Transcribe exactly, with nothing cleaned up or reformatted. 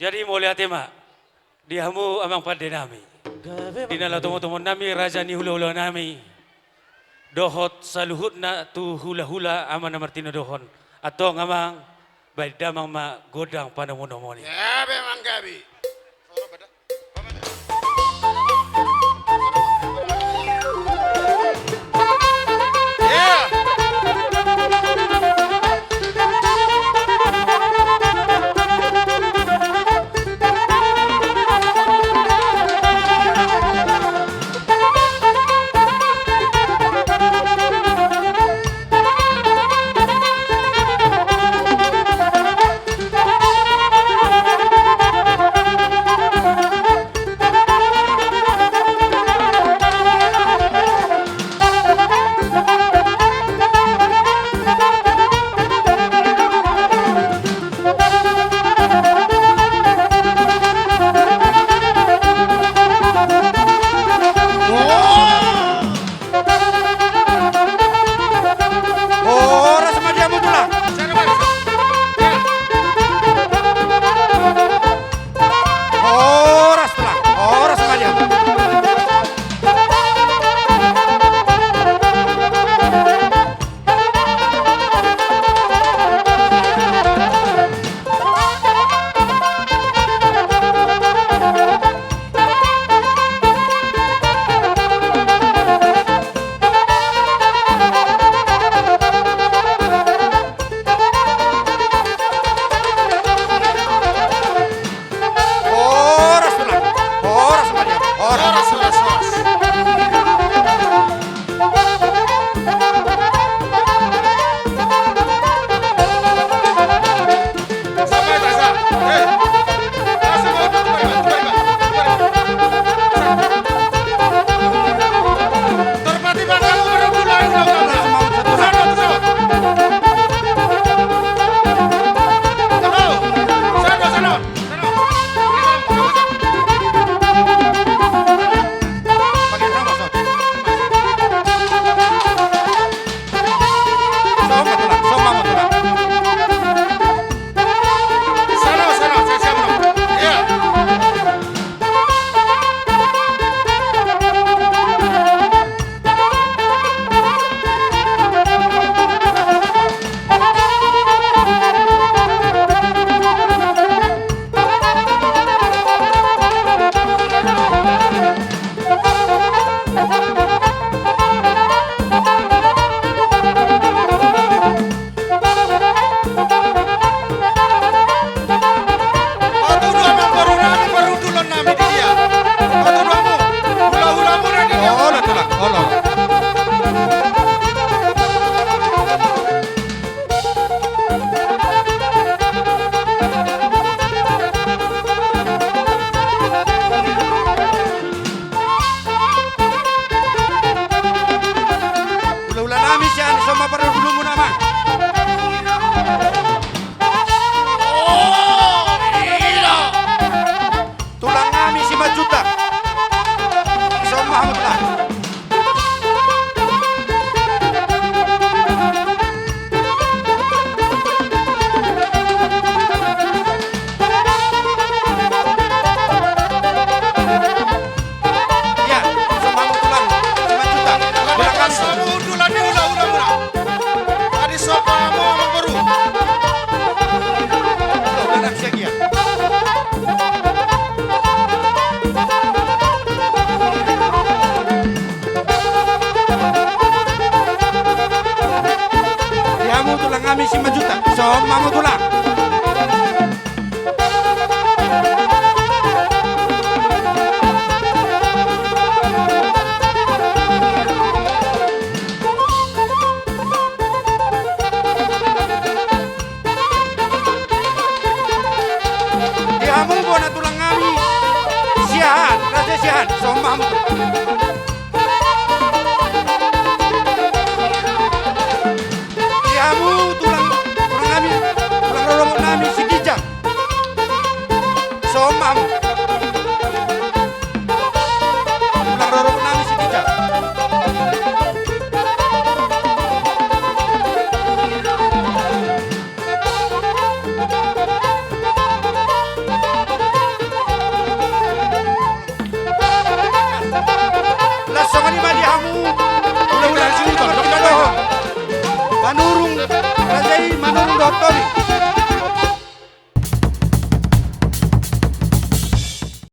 Jadi mauliate ma di hamu amang pande nami, di na laho tomo-tomon nami, raja ni hula-hula nami, dohot saluhutna tu hula-hula ama na martinodohon. Antong amang, baen damang ma gondang panomu-nomuna i. Gabe amang, gabe. Horas ma di hamu tulang. Horas tulang, horas ma di hamu. Horas tulang, horas ma di hamu, horas. Horas, horas, horas. Hula-hula nami sian, ison ma parhulumuna ma. Tulang nami Simanjuntak, ison ma hamu tulang. Ia, ison ma hamu tulang Simanjuntak. Tulang nami. Ison ma hamu tulang ni hula-hula muna. Adi sopa mo amang boru. Tulang nami sian ia. Di hamu tulang nami Simanjuntak, ison ma hamu tulang. Di hamu bona tulang nami Siahaan, Raja Siahaan, ison ma hamu. Di hamu tulang, tulang nami, tulang rorobot nami Siginjang, ison ma hamu. Tulang rorobot nami Siginjang. Di Manurung, raja i manurung dohot tondi.